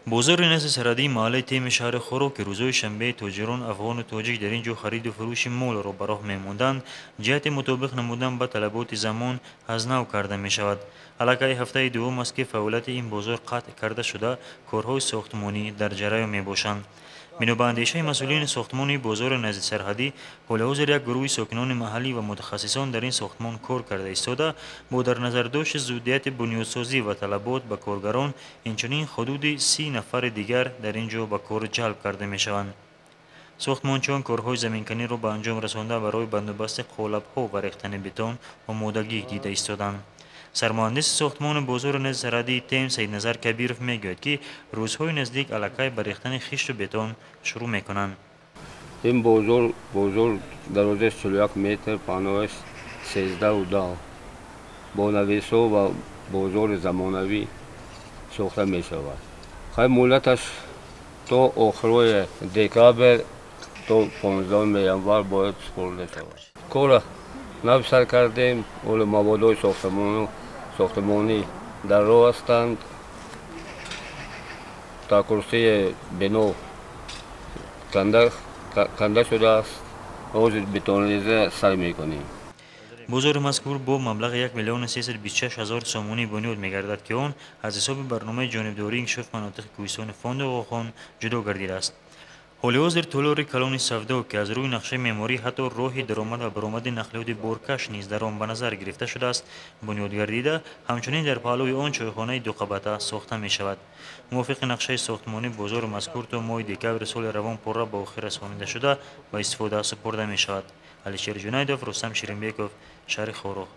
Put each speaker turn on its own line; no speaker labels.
Бозори назди сарҳадии маҳаллаи Теми шаҳри Хоруғ, ки рӯзҳои шанбе тоҷирон афғону тоҷик дар ин ҷо хариду фурӯши молро ба роҳ мемонданд, ҷиҳати мутобиқ намудан ба талаботи замон аз нав карда мешавад. Аллакай ҳафтаи дуввум аст, ки фаъолияти ин бозор қатъ карда шуда, корҳои сохтмонӣ дар ҷараён мебошанд. Бино ба андешаи масъулини сохтмони бозори назди сарҳадӣ, ҳоли ҳозир як гурӯҳи сокинони маҳаллӣ ва мутахассисон дар ин сохтмон кор карда истода, бо дар назардошти зуддияти бунёдсозӣ ва талабот ба коргарон, инчунин ҳудуди 30 нафари дигар дар ин ҷо ба кор ҷалб карда мешаванд. Сохтмончиён корҳои заминканиро ба анҷом расонда, барои бандубасти қолабҳо ва рехтани бетон омодагӣ дида истоданд. Сармуҳандиси сохтмони бозори назди сарҳадии Тем Саидназар Кабиров мегӯяд, ки рӯзҳои наздик аллакай ба рехтани хишту бетон шурӯъ мекунанд.
Ин бозор дарозааш 41 метр, паҳнояш 13,2, бо навесҳо ва бозори замонавӣ сохта мешавад. Хай, муҳлаташ то охирои декабр, то 15 январ бояд супорида шавад. Кора нав сар кардем, ҳоло маводҳои сохтмонӣ дар роҳ ҳастанд. Такурсии бино канда шудааст, ҳозир бетонреза сар мекунем.
Бозори мазкур бо маблағи 1 миллиону 326 ҳазор сомонӣ бунёд мегардад, ки он аз ҳисоби барномаи ҷонибдории инкишофи манотиқи кӯҳистони фонди Оғохон ҷудо гардидааст. Ҳоли ҳозир толори калони савдо, ки аз рӯи нақшаи меъморӣ ҳатто роҳи даромад ва баромади нақлиёти боркаш низ дар он ба назар гирифта шудааст, бунёд гардида, ҳамчунин дар паҳлӯи он чойхонаи дуқабата сохта мешавад. Мувофиқи нақшаи сохтмонӣ, бозори мазкур то моҳи декабри соли равон пурра ба охир расонида шуда, ба истифода супурда мешавад. Алишер Ҷунайдов, Рустам Ширинбеков, шаҳри Хоруғ.